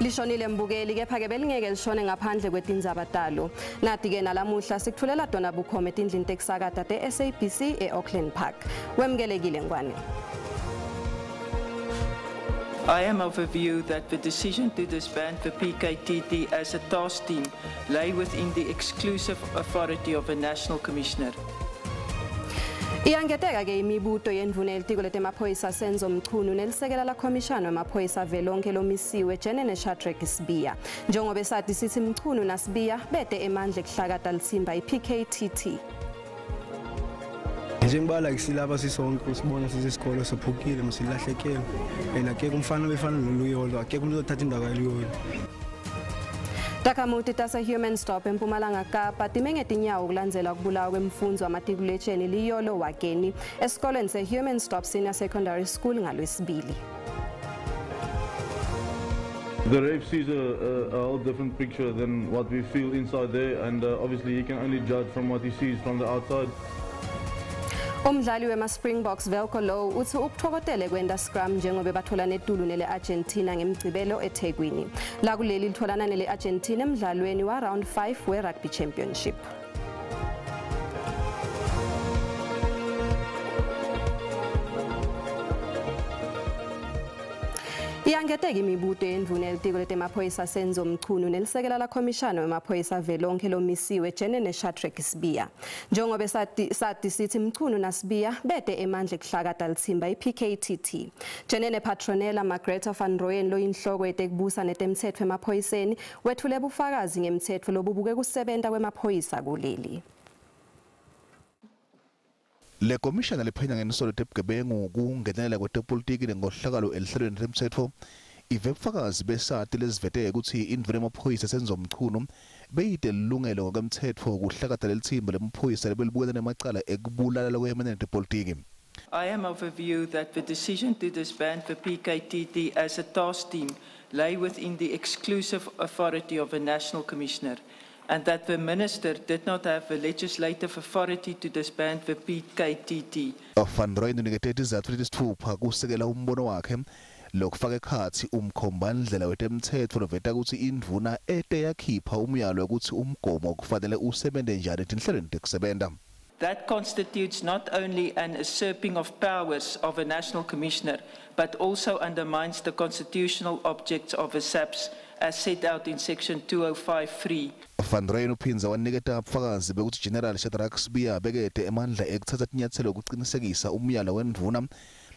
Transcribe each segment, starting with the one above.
Lishonile mbukeli kepha ke belingeke lishone ngaphandle kwetindzaba talo. Nathi-ke nalamuhla sikutfulela tona bukhoma etindlini tekusakata te-SABC e-Auckland Park. Wemukelekile Ngwane. I am of a view that the decision to disband the PKTT as a task team lay within the exclusive authority of a national commissioner. Iyangeteka ke imibuto yendvuna yelitiko letemaphoyisa Senzo Mchunu nelisekela lakhomishana wemaphoyisa velonke lomisiwe Jenene Shadrack Sibiya. Njengoba sathi sithi Mchunu naSibiya bete emandla ekuhlakata litsimba iPKTT. Njengoba like silapha sisonke usibona sisesikolo sophukile masilahlekele and akekho umfana befana noLuyolo, akekho umuntu ozothatha indawo kaLuyolo. Takhamuti tase-Humansdorp eMpumalanga Kapa time ngetinyawo kulandzela ukubulawa kwemfundzi wamatikuletsheni Liyolo Wakeni esikolweni se-Humansdorp Senior Secondary School ngalwesibili. The ref sees a whole different picture than what we feel inside there, and obviously he can only judge from what he sees from the outside. Umdlali wema-Springboks Velco Low uthi ukuthokothele kwenta scrum njengoba bathola netulu nele-Argentina ngemgcibelo eThekwini. La kuleli litholana nele-Argentina emdlalweni wa round 5 we-Rugby Championship. Iyangeteka imibuto yendvuna yelitiko letemaphoyisa Senzo Mchunu nelisekela lakhomishana wemaphoyisa velonke lomisiwe Jenene Shadrack Sibiya. Njengoba sathi sithi Mchunu naSibiya bete emandla ekuhlakata litsimba iPKTT. Jenene Patronella Margrethe van Rooyen loyinhloko yetekubusa netemtsetfo emaphoyiseni wetfule bufakazi ngemtsetfo lobubuke kusebenta kwemaphoyisa kuleli. Le komishana lephenya ngenisolo tebugebengu kungenelela kwetepolitiki nenkohlakalo elihlelweni lemtsetfo ive bufakazi besati lesivete ukuthi indvuna yemaphoyisa Senzo Mchunu beyide lilungelo ngokwemtsetfo kuhlakata lelitsimba lemaphoyisa lebelibukene nemacala ekubulala lokuyemenene netepolitiki. I am of a view that the decision to disband the PKTT as a task team lay within the exclusive authority of a national commissioner, and that the minister did not have the legislative authority to disband the PKTT. Van Rooyen unikete tizatfu letisitfupha kusekela umbono wakhe lokufaka ekhatsi umkhombandlela wetemtsetfo loveta kutsi indvuna ete yakhipha umyalo wekutsi umgomo kufanele usebente njani etinhlelweni tekusebenta. That constitutes not only an usurping of powers of a national commissioner, but also undermines the constitutional objects of the SAPS as set out in section 205.3. Van Rooyen uphindze waniketa bufakazi bekuthi General Shadrack Sibiya bekete emandla ekuthatha tinyatselo kucinisekisa umyalo wendvuna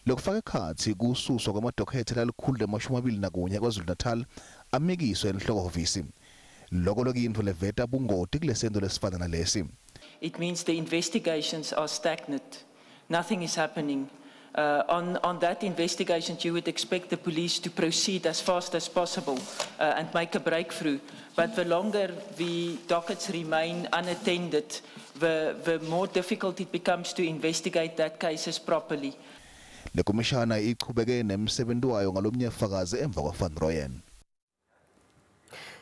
lokufaka ekhatsi kususwa kwamadokhethe lalikhulu lemashumi amabili nakunye KwaZulu-Natal amikiswe enhlokohhovisi. Loko lokuyintfo leveta bungoti kulesento lesifana nalesi. It means the investigations are stagnant. Nothing is happening. On that investigation, you would expect the police to proceed as fast as possible and make a breakthrough. But the longer the dockets remain unattended, the more difficult it becomes to investigate that cases properly. Le komishana ichubeke nemsebenzi wayo ngalomnye fakazi emva kwa Van Rooyen.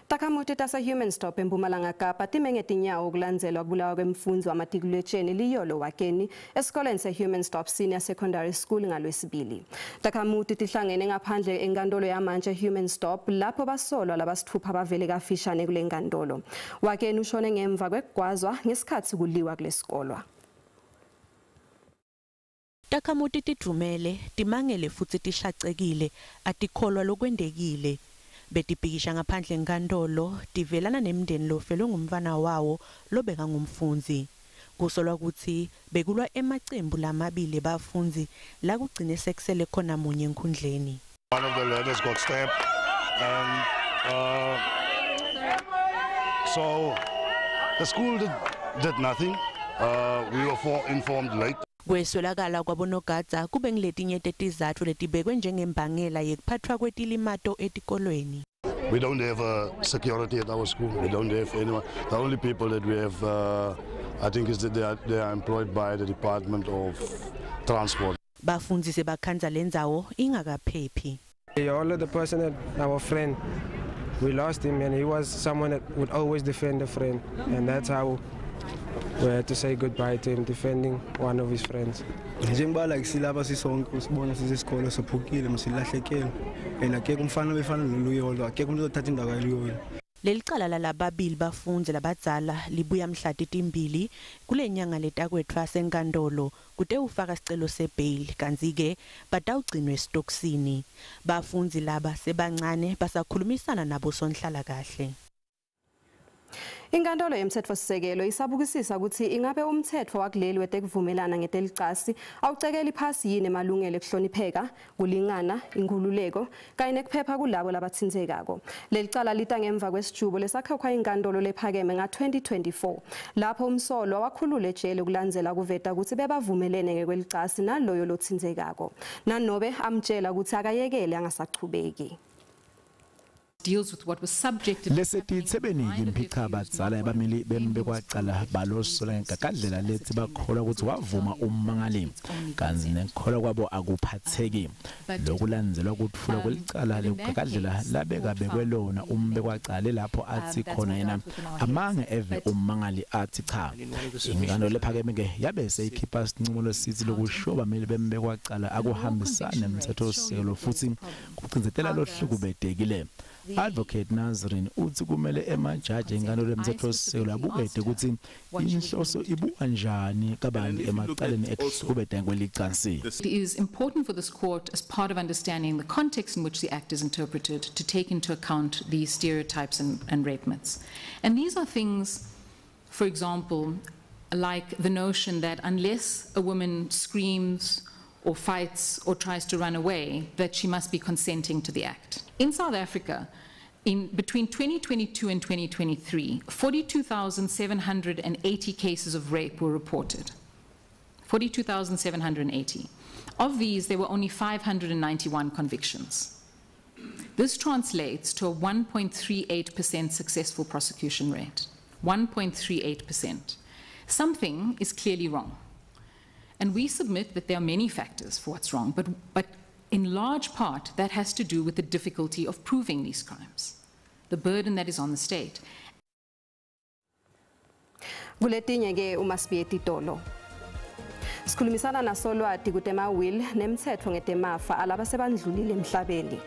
Takhamuti tase-Humansdorp eMpumalanga Kapa time ngetinyawo kulandzelwa kubulawa kwemfundzi wamatikuletsheni Liyolo Wakeni esikoleni se-Humansdorp Senior Secondary School ngalwesibili. Takhamuti tihlangene ngaphandle enkantolo yamantshi eHumansdorp lapho basolwa labasithupha bavele kafishane kule nkantolo. Wakeni ushone ngemva kwekugwazwa ngesikhathi kuliwa kulesikolwa. Takhamuti tidvumele, timangele futsi tishacekile, atikholwa lokwendekile. Betibhikisha ngaphandle enkantolo, tivelana nemndeni lofelwe ngumfana wawo lobeka ngumfundzi. Kusolwa kutsi bekulwa emacembu lamabili ebafundzi la kugcine sekusele khona munye enkhundleni. One of the learners got stabbed, and so the school did nothing. We were informed late. Kweswelakala kwabonogadza kube ngiletinye tetizatfu letibekwe njengembangela yekuphathwa kwetilimato etikolweni. We don't have security at our school. We don't have anyone. The only people that we have, I think, is that they are employed by the Department of Transport. Bafundzi sebakhandza lendzawo ingakaphephi. Yolo, the person that our friend, we lost him, and he was someone that would always defend a friend, and that's how We had to say goodbye to him defending one of his friends. Njengoba like silapha sisonke usibona sisesikolo sophukile masilahlekele and akekho umfana befana noLuyolo akekho umuntu othatha indawo kaLuyolo. Lelicala lalababili bafundzi labadzala libuya mhla 2 kule nyanga letakwetfwa senkantolo kute ufaka sicelo sebail kantsi-ke batawugcinwa esitokisini. Bafundzi laba sebancane basakhulumisana nabo sonhlalakahle. Inkantolo yemtsetfosisekelo isabukisisa ukuthi ingabe umtsetfo wakuleli wetekuvumelana ngetelicasi awucekeli phasi yini emalungelo ekuhlonipheka, kulingana, inkhululeko kanye nekuphepha kulabo labatsintsekako. Lelicala lita ngemva kwesijubo lesakhokhwa inkantolo lephakeme nga-2024 lapho umsolwa wakhululwa ejele kulandzela kuveta ukuthi bebavumelene ngekwelicasi naloyo lotsintsekako nanobe amtjela ukuthi akayekele angasachubeki. Deals with what was subjected. Lesetitsebeni imphica abadzala abameli bembekwacala balosola ngekadlela lethi bakholwa ukuthi wavuma ummangali kanzi nekukholwa kwabo akuphatheki. Lokulandzelwa kutfula kwelicala lekukadlela labeka bekwelona umbekwacala lapho athi khona yena amange eve ummangali athi cha. Inkantolo lephakeme ke yabe seyikhipha isinqumo lesithi lokusho abameli bembekwacala akuhambisane nemthetho futhi kucindzetela lohlukubetekile. Advocate Nazrin uthi kumele emajaji enkantolo yemthetho-sisekelo abukede ukuthi inhloso ibuka njani kabanti emacaleni ekuhlukubetana kwelicansi. It is important for this court, as part of understanding the context in which the act is interpreted, to take into account these stereotypes and rape myths. And these are things, for example, like the notion that unless a woman screams or fights or tries to run away, that she must be consenting to the act. In South Africa, in between 2022 and 2023, 42,780 cases of rape were reported. 42,780. Of these, there were only 591 convictions. This translates to a 1.38% successful prosecution rate. 1.38%. Something is clearly wrong. And we submit that there are many factors for what's wrong, but in large part, that has to do with the difficulty of proving these crimes, the burden that is on the state. Kuletinye ke uma sibuye titolo. Sikhulumisana nasolwati kutema will nemtsetfo ngetemafa alaba sebandlulile emhlabeni.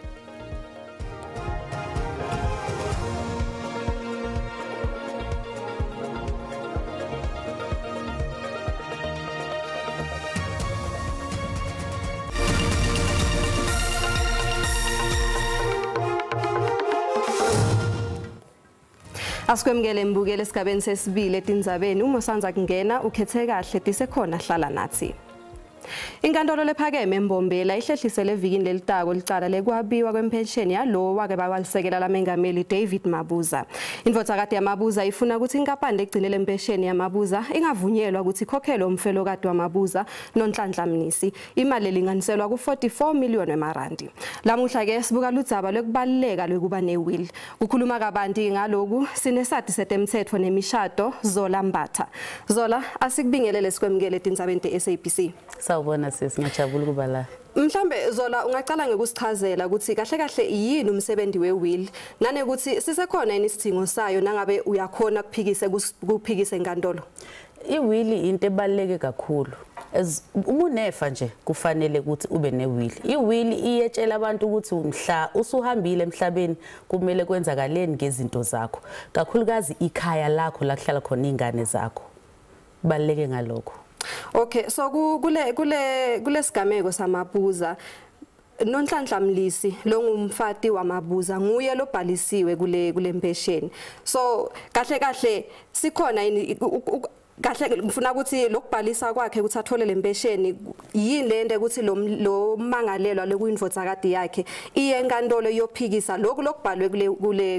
Asikwemukele mbukele esigabeni sesibili etindzabeni uma usanza kungena ukhethe kahle tisekhona hlala nathi. Inkantolo lephakeme eMbombela ihlehlisele evikini lelitako licala lekwabiwa kwempensheni yalowo wake bawalisekela lamengameli David Mabuza. Indvodzakati yaMabuza ifuna ukuthi inkampani legcine lempesheni yaMabuza ingavunyelwa ukuthi ikhokhelwe umfelokati waMabuza Nonhlanhla Mnisi imali elinganiselwa ku44 million emarandi. Lamuhla ke sibuka ludzaba lwekubaluleka lwekuba newill. Kukhuluma kabanti ngaloku sinesati setemtsetfo nemishado Zola Mbatha. Zola, asikubingelele sikwemukele etindzabeni te-SABC. Sawubona sisi, ngiyajabula ukuba la. Mhlambe Zola ungacala ngekusichazela ukuthi kahle kahle yini umsebenzi wewill nanekuthi sisekhona yini isidingo sayo nangabe uyakhona kuphikise enkantolo. Iwill into ebaluleke kakhulu. As uma unefa nje kufanele ukuthi ube newill. Iwill iyetshela abantu ukuthi mhla usuhambile emhlabeni kumele kwenzakaleni ngezinto zakho. Kakhulukazi ikhaya lakho la kuhlala khona ingane zakho. Kubaluleke ngalokho. Okay, so kule sigameko saMabuza Nonhlanhla Mlisi longumfati waMabuza nguye lobhalisiwe kule mpesheni. So kahle kahle sikhona yini kahle ngifuna ukuthi lokubhalisa kwakhe ukuthi athole lempesheni yini lento ukuthi lo mangalelwa lekuyindvodzakati yakhe iye enkantolo iyophikisa lokhu lokubhalwe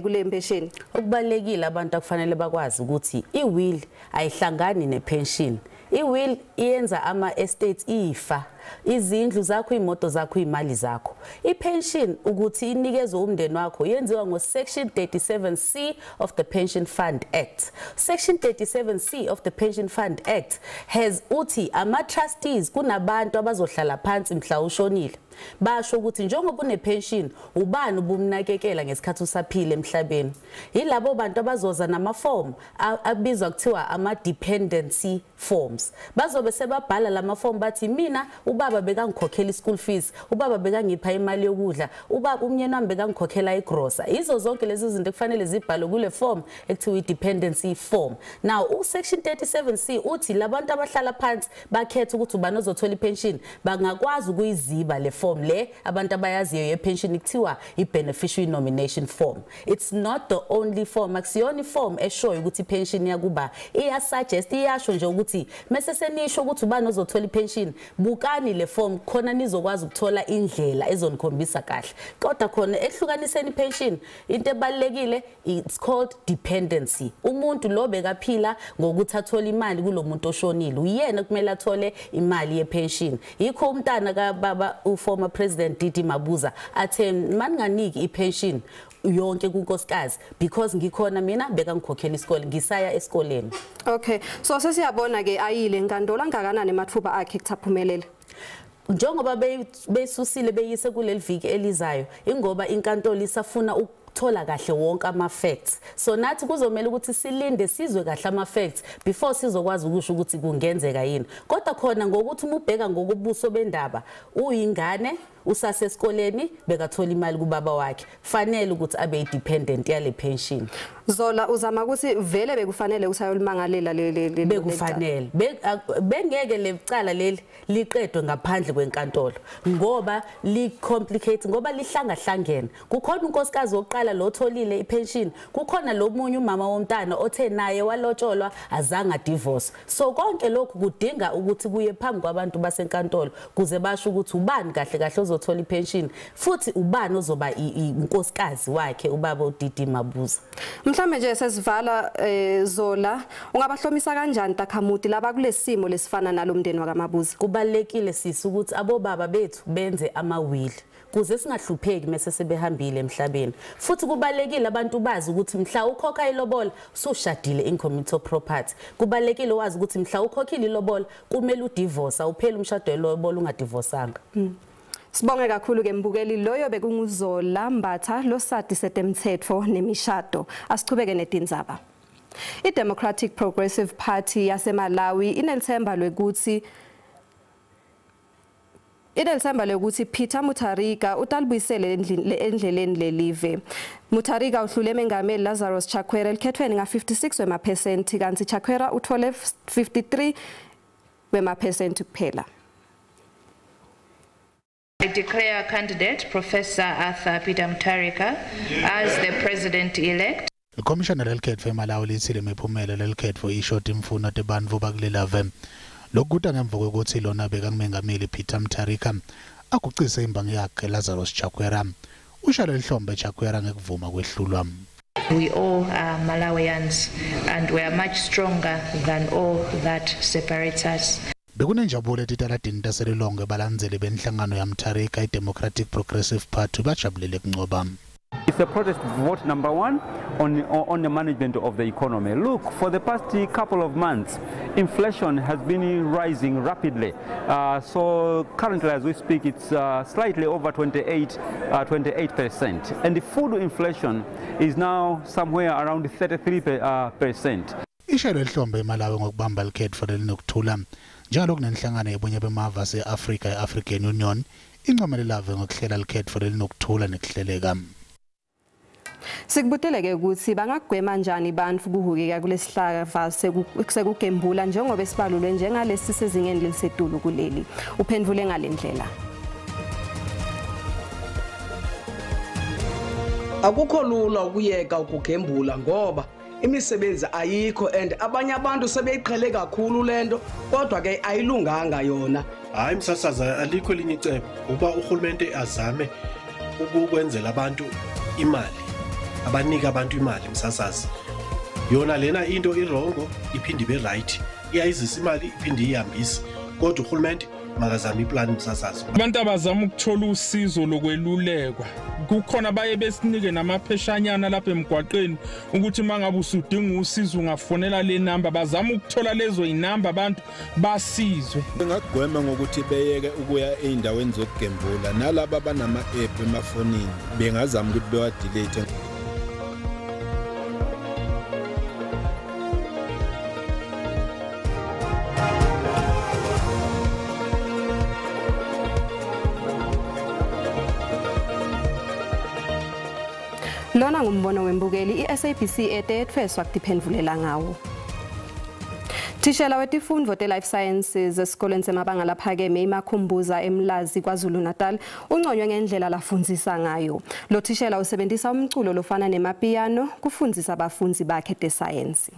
kule mpesheni. Okubalekile abantu akufanele bakwazi ukuthi iwill ayihlangani nepension. Iwill iyenza ama estates ifa. Izindlu zakho, imoto zakho, imali zakho. I-pension ukuthi inikezwe umndeni wakho yenziwa ngo section 37C of the Pension Fund Act. Section 37C of the Pension Fund Act has uthi ama trustees kunabantu abazohlala phansi mhla ushonile. Basho ukuthi njengoba une pension ubani ubumnakekela ngesikhathi usaphila emhlabeni. Yilabo bantu abazoza nama form abizwa kuthiwa ama dependency forms. Bazobe sebabhala lama form bathi mina ubaba bekangikhokhela school fees, ubaba bekangipha imali yokudla, ubaba umnyeni wami bekangikhokhela igrosa. Izo zonke lezi zinto kufanele zibhalwe kule form ekuthiwa i-dependency form. Now u section 37C uthi labantu abahlala phansi bakhetha ukuthi ubani ozothola ipension bangakwazi ukuyiziba le form le abantu abayaziyo ye-pension kuthiwa i-beneficiary nomination form. It's not the only form, akusiyona form eshoyo ukuthi i-pension yakuba, iya-suggest, iyasho nje ukuthi mase senisho ukuthi ubani ozothola i-pension, bukani le form khona nizokwazi ukuthola indlela ezonikhombisa kahle. Kodwa khona ehlukaniseni i-pension into ebalekile, it's called dependency. Umuntu lo bekaphila ngokuthi athole imali kulomuntu oshonile, uyena kumele athole imali ye-pension. Yikho umntana kababa former President Didi Mabuza athe maninganiki ipension yonke kunkosikazi because ngikhona mina bekangikhokhela isikole, ngisaya esikoleni. Okay, so sesiyabona ke ayile enkantolo angakanani emathuba akhe kuthaphumelela? Njengoba besusile beyise kuleli viki elizayo, ingoba inkantolo isafuna thola kahle wonke ama facts. So nathi kuzomela ukuthi silinde sizwe kahle ama facts before sizokwazi ukusho ukuthi kungenzeka yini. Kodwa khona ngokuthi uma ubheka ngokubuso bendaba, uyingane usasesikoleni bekathola imali kubaba wakhe, fanele ukuthi abe independent yale pension. Zola uzama ukuthi vele bekufanele ukuthi ayolimangalela le bekufanele bengeke lecala leli liqedwe ngaphandle kwenkantolo ngoba li complicate, ngoba lihlangahlangene. Kukhona unkosikazi wokuqala lo tholile ipension, kukhona lo munye umama womntana othe naye walotsholwa azange divorce. So konke lokhu kudinga ukuthi kuye phambi kwabantu basenkantolo kuze basho ukuthi ubani kahle kahle ozothola ipension futhi ubani ozoba unkosikazi wakhe ubaba uDidi Mabuza. Mhlambe nje sesivala Zola, ungabahlomisa kanjani takhamuti laba kulesimo lesifana nalomndeni wakaMabuza? Kubalekile sisi ukuthi abobaba bethu benze amawili kuze singahlupheki mase sebehambile emhlabeni. Futhi kubalekile abantu bazi ukuthi mhla ukhokha ilobola usushadile in community property. Kubalekile wazi ukuthi mhla ukhokhile ilobola kumele udivorce, awupheli umshado welobola ungadivorceanga. Sibonge kakhulu ke mbukeli, loyo bekunguZola Mbatha losadi setemthetho nemishado. Asichubeke netindzaba. I-Democratic Progressive Party yaseMalawi inelithemba lokuthi Peter Mutharika utalibuyisele endleleni lelive. Mutharika uhlule mengameli Lazarus Chakwera elikhethweni nga-56% kanti Chakwera uthole 53% kuphela. I declare candidate Professor Arthur Peter Mutharika as the president-elect. Ikhomishana lelikhetfo eMalawi lithi lemiphumela lelikhetfo isho timfuno tebantfu bakulelave. Lokhu kuta ngemva kwekutsi lona bekangumengameli Peter Mutharika agucise imbangi yakhe Lazarus Chakwera. Ushale lihlombe Chakwera ngekuvuma kwehlulwa. We all are Malawians and we are much stronger than all that separates us. Bekunenjabulo etitaladini taseLilongwe balandzeli benhlangano yaMutharika i-Democratic Progressive Party bajabulele kuncoba. It's a protest vote number one on the management of the economy. Look, for the past couple of months, inflation has been rising rapidly. So currently, as we speak, it's slightly over 28%. And the food inflation is now somewhere around 33%. Ishayelwe lihlombe eMalawi ngokubamba likhetfo lelinokuthula. Njalo kunenhlangano yebunye bemave ase-Afrika i-African Union incomele lave ngokuhlela likhetfo lelinokuthula nekuhleleka. Sikubuteleke ukuthi bangagwema njani bantfu kuhukeka kulesihlava sekugembula njengoba esibalulwe njengalesi sezingeni lelisetulu kuleli. Uphendvule ngalendlela. Akukho lula ukuyeka ukugembula ngoba imisebenzi ayikho and abanye abantu sebeyiqhele kakhulu lento, kodwa ke ayilunganga yona. Hayi msasaza, alikho elinye icebo uba urhulumente azame ukwenzela abantu imali, abanika abantu imali msasazi. Yona lena into irongo iphinde ibe right, iyayizisa imali iphinde iyihambise, kodwa urhulumente Makazame iplani, msasazi. Abantu abazama ukuthola usizo lokwelulekwa, kukhona baye besinike namapheshanyana lapha emgwaqeni ukuthi mangabe usudinga usizo ungafonela le namba. Bazama ukuthola lezo inamba, abantu basizwe. Bengagwema ngokuthi beyeke ukuya ey'ndaweni zokugembula, nalaba abanama-app emafonini bengazama ukuthi bewadelete. Lona ngumbono wembukeli, i-SABC ete yetfweswa kutiphendvulela ngawo. Thishela wetifundvo te-Life Sciences esikolweni semabanga laphakeme iMakhumbuza eMlazi KwaZulu Natal unconywe ngendlela lafundzisa ngayo. Lo thishela usebentisa umculo lofana nemapiyano kufundzisa abafundzi bakhe tesayensi.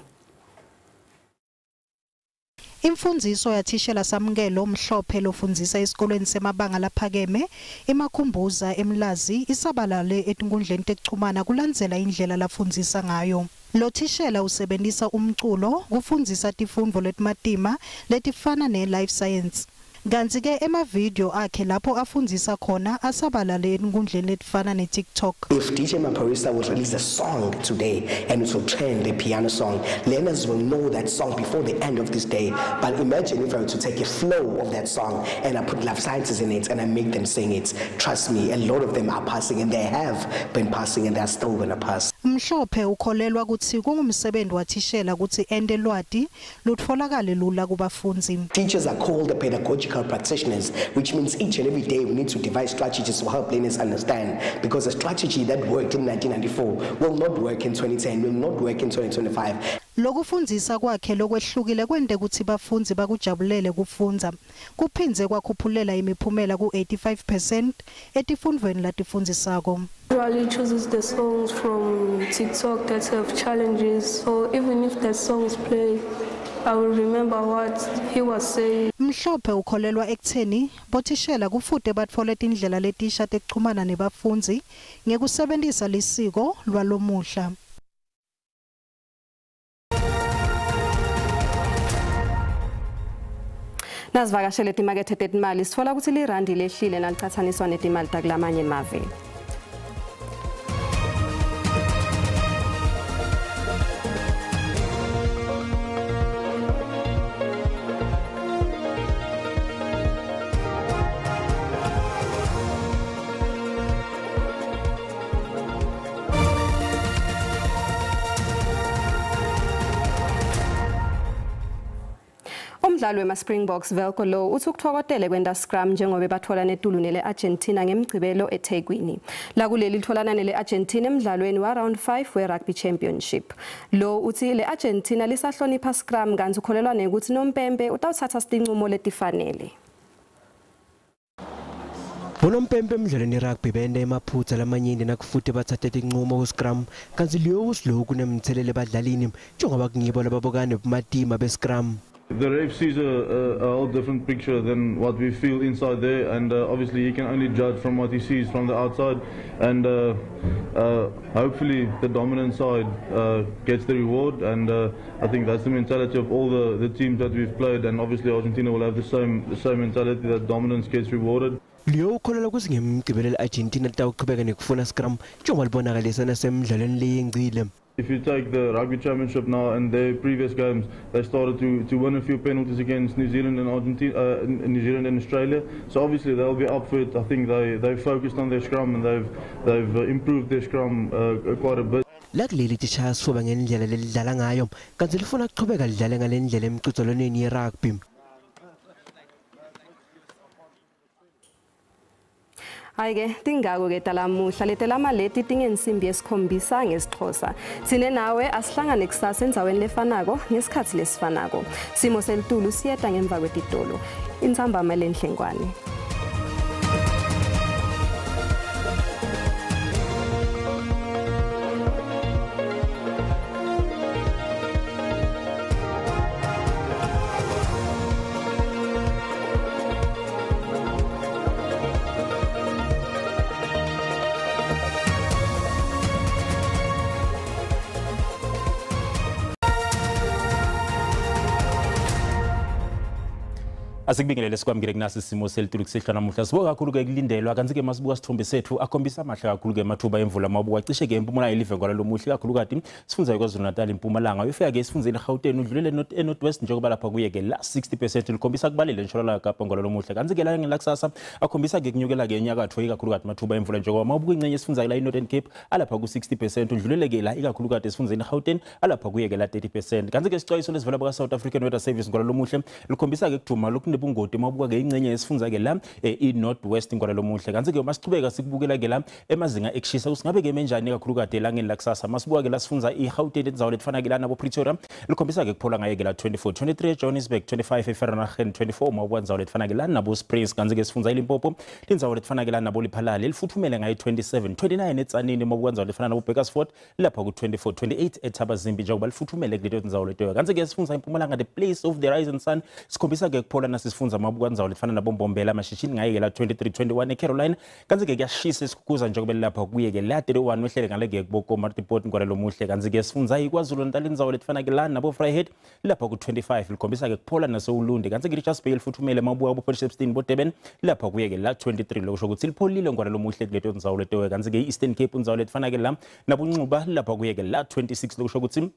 Imfundziso yathishela Samukelo Mhlophe lofundzisa esikolweni semabanga laphakeme iMakhumbuza eMlazi isabalale etinkundleni tekuchumana kulandzela indlela lafundzisa ngayo. Lo thishela usebentisa umculo kufundzisa tifundvo letimatima letifana ne-life science. Kantsi-ke emavidiyo akhe lapho afundzisa khona asabalale etinkundleni letifana ne-TikTok. If DJ Maphorisa would release a song today and it will trend, a piano song, learners will know that song before the end of this day. But imagine if I were to take a flow of that song and I put life sciences in it and I make them sing it. Trust me, a lot of them are passing, and they have been passing, and they're still gonna pass. Mhlophe ukholelwa kutsi kungumsebenzi wathishela kutsi ente lwati lutfolakale lula kubafundzi. Teachers are called the pedagogical practitioners, which means each and every day we need to devise strategies to help learners understand, because a strategy that worked in 1994 will not work in 2010, will not work in 2025. Lokufundzisa kwakhe lokwehlukile kwente kutsi bafundzi bakujabulele kufundza. Kuphindze kwakhuphulela imiphumela ku-85% etifundvweni latifundzisako. Usually chooses the songs from TikTok that have challenges, so even if the songs play, I will remember what he was saying. Mhlophe ukholelwa ekutheni bothishela kufute batfole tindlela letisha tekuchumana nebafundzi ngekusebentisa lisiko lwalomuhla. Nasivakashele timakethe tetimali sitfola kutsi lirandi lehlile nalicatsaniswa netimali takulamanye emave. Umdlali wema-Springboks Velco Low uthi ukutfokotele kwenta scrum njengoba batfola netulu nele-Argentina ngemgcibelo eThekwini. Lakuleli litfolana nele-Argentina emdlalweni wa-round 5 we-Rugby Championship. Low uthi le-Argentina lisahlonipha scrum kantsi ukholelwa nekutsi nompempe utawutsatsa sitincumo letifanele. Bonompempe emdlalweni rugby bente emaphutsa lamanyenti nakufute batsatse tincumo ku-scrum, kantsi leyo slow kunemtselelo ebadlalini njengoba kungibo lababukane bumatima be-scrum. The ref sees a whole different picture than what we feel inside there, and obviously he can only judge from what he sees from the outside, and hopefully the dominant side gets the reward, and I think that's the mentality of all the teams that we've played, and obviously Argentina will have the same mentality that dominance gets rewarded. Leyo ukholelwa kutsi ngemgcibelo le-Argentina litawuchubeka nekufuna scrum njengoba libonakalisa nasemdlalweni leyengcile. If you take the Rugby Championship now and their previous games, they started to win a few penalties against New Zealand and Argentina, New Zealand and Australia. So obviously they'll be up for it. I think they focused on their scrum and they've improved their scrum quite a bit. Lakuleli tishaya sifuba ngendlela lelidlala ngayo, kantsi lifuna kuchubeka lidlale ngale ndlela emicudzelwaneni ye-rugby. Hayi-ke tingako-ke talamuhla letelama leti tingensimbi yesikhombisa ngesiXhosa. Tsine nawe asihlangane kusasa endzaweni lefanako ngesikhatsi lesifanako. Simo selitulu siyeta ngemva kwetitolo. Intsambama lenhlengwane. Asikubingelele sikwamukele kunasi isimo selitulu kusihlwa namuhla. Sibuka kakhulu-ke kulindelwa kanti-ke masibuka sithombe sethu akhombisa amahle kakhulu-ke amathuba emvula mabuka cishe-ke empumalanga ilive ngwalalomuhle kakhulukati sifundza KwaZulu-Natal impumalanga uyofika-ke esifundeni Gauteng udlulele e-North West njengoba lapha kuye-ke la 60% likhombisa kubalele entshonalanga Kapa ngwalalomuhle kanti-ke la ngelakusasa akhombisa-ke kunyukela-ke enyakatho ikakhulukati amathuba emvula njengoba mawubuka ingxenye esifundza la i-Northern Cape alapha ku-60% udlulele-ke la ikakhulukati esifundeni Gauteng alapha kuye-ke la 30%. Kanti-ke isicwayiso lesivela baka-South African Weather Service ngwalalomuhle likhombisa-ke kuduma lokunebungoti mawubuka-ke ingxenye esifundza-ke la i-North West ngwalalomuhle. Kanti-ke masichubeka sikubukela-ke la emazinga ekushisa kusingabe-ke menjani kakhulukati elangeni lakusasa. Masibuka-ke la sifundza i-Gauteng indzawo letifana-ke la nabo Pretoria likhombisa-ke kuphola ngaye-ke la 24, 23 eJohannesburg, 25 eVereeniging, 24 mawubuka indzawo letifana-ke la nabo Springs. Kanti-ke sifundza iLimpopo indzawo letifana-ke la nabo Lephalale lifuthumele ngaye 27, 29 eTsanini mawubuka indzawo lefana nabo Bakersford lapha ku-24, 28 eThabazimbi njengoba lifuthumele kuleto ndzawo leto. Kanti-ke sifundza impumalanga the place of the rising sun sikhombisa-ke kuphola nasifundza mawubuka indzawo letifana nabo Mbombela Mashishini ngaye-ke la 23, 21 eCaroline. Kanti-ke kuyashisa esikhukhuza njengoba lapha kuye-ke la 31 wehlele ngale-ke kuboKomatipoort ngwalalomuhle. Kanti-ke sifundza iKwaZulu-Natal indzawo letifana-ke la nabo Vryheid lapha ku-25 likhombisa-ke kuphola naseUlundi. Kanti-ke Richards Bay lifuthumele mawubuka kubo Port Shepstone bo-Durban lapha kuye-ke la 23 lokusho ukuthi lipholile ngwalalomuhle kuleto ndzawo leto. Kanti-ke i-Eastern Cape indzawo letifana-ke la nabonxuba lapha kuye-ke la 26 lokusho ukuthi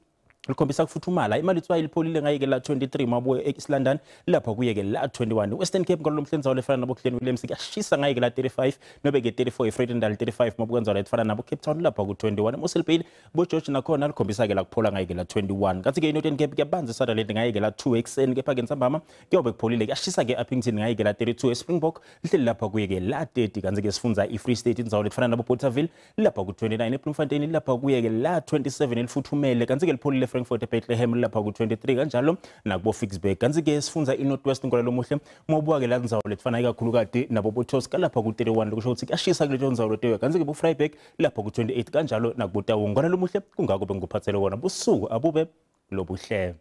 likhombisa kufuthumala. Imalitswayi lipholile ngaye-ke la 23 mabuye e-East London lapha kuye-ke la 21. Western Cape ngalo mhle indzawo lefana nabo Glen Williams kuyashisa ngaye-ke la 35 nobe-ke 34 eVredendal 35 mabuka indzawo lefana nabo Cape Town lapha ku-21. Mossel Bay bo George nakhona likhombisa-ke la kuphola ngaye-ke la 21. Kanti-ke i-Northern Cape kuyabanza eSutherland ngaye-ke la 2 ekuseni kepha-ke ntsambama kuyobe kupholile kuyashisa-ke Upington ngaye-ke la 32 eSpringbok lihleli lapha kuye-ke la 30. Kanti-ke sifundza i-Free State indzawo lefana nabo Bothaville lapha ku-29 eBloemfontein lapha kuye-ke la 27 elifuthumele. Kanti-ke lipholile Frankfurt eBethlehem lapha ku-23 kanjalo nakubo Ficksburg. Kanti-ke sifundza i-North West ngwalalomuhle mawubuka-ke la ndzawo letifana ikakhulukati nabo boToska lapha ku-31 lokusho ukuthi kuyashisa kuleto ndzawo leteyo. Kanti-ke bo-Vryburg lapha ku-28 kanjalo nakubo Taung. Ngwalalomuhle kungako bengikuphathele kona busuku abube lobuhle.